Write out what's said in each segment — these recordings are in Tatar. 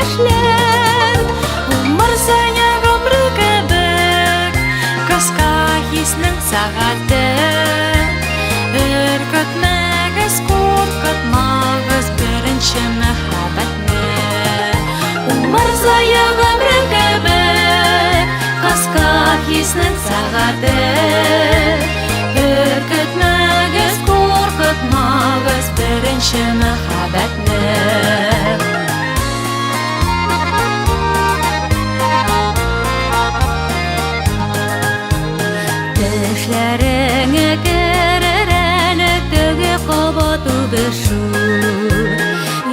яшьләр. Умырзая гомре кебек, кыска хиснең сәгате. Өркетмәгез, куркытмагыз беренче мәхәббәтне. Умырзая гомре кебек, кыска хиснең сәгате. Өркетмәгез, куркытмагыз беренче мәхәббәтне. Төшләреңә керер әле теге кабат үбешү.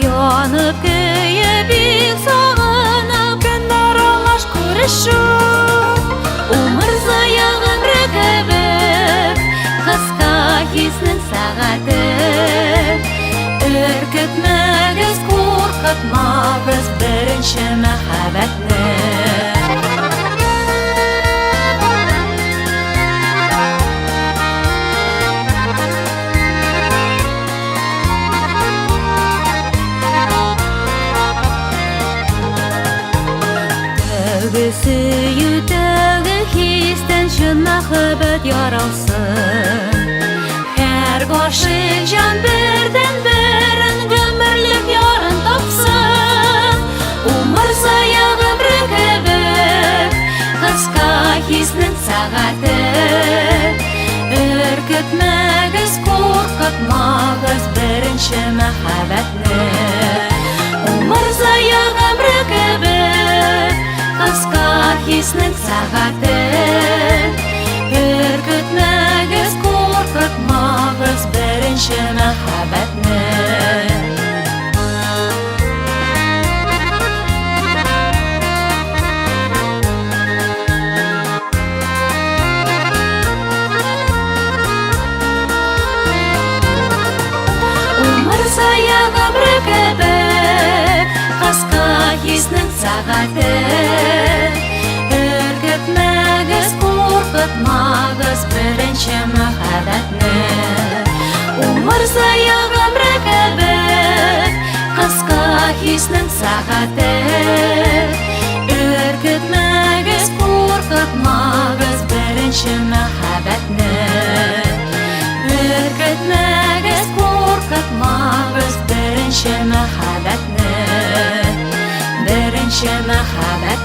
Янып көеп бик сагынып көн аралаш күрешү. Умырзая гомре кебек кыска хиснең сәгате. Өркетмәгез, куркытмагыз беренче мәхәббәтне. Тәүге сөю, тәүге хистән чын мәхәббәт яралсын. Һәр гашыйк җан бердән-берен гомерлек ярын тапсын. Умырзая гомре кебек, кыска хиснең сәгате. Өркетмәгез, куркытмагыз беренче мәхәббәтне. Умырзая гомре кебек, кыска хиснең сәгате. Өркетмәгез, куркытмагыз беренче мәхәббәтне. Умырзая гомре кебек, кыска хиснең сәгате. Өркетмәгез, куркытмагыз беренче мәхәббәтне. Умырзая гомре кебек, кыска хиснең сәгате. Өркетмәгез, куркытмагыз беренче мәхәббәтне. Өркетмәгез, куркытмагыз беренче мәхәббәтне. Беренче мәхәббәтне.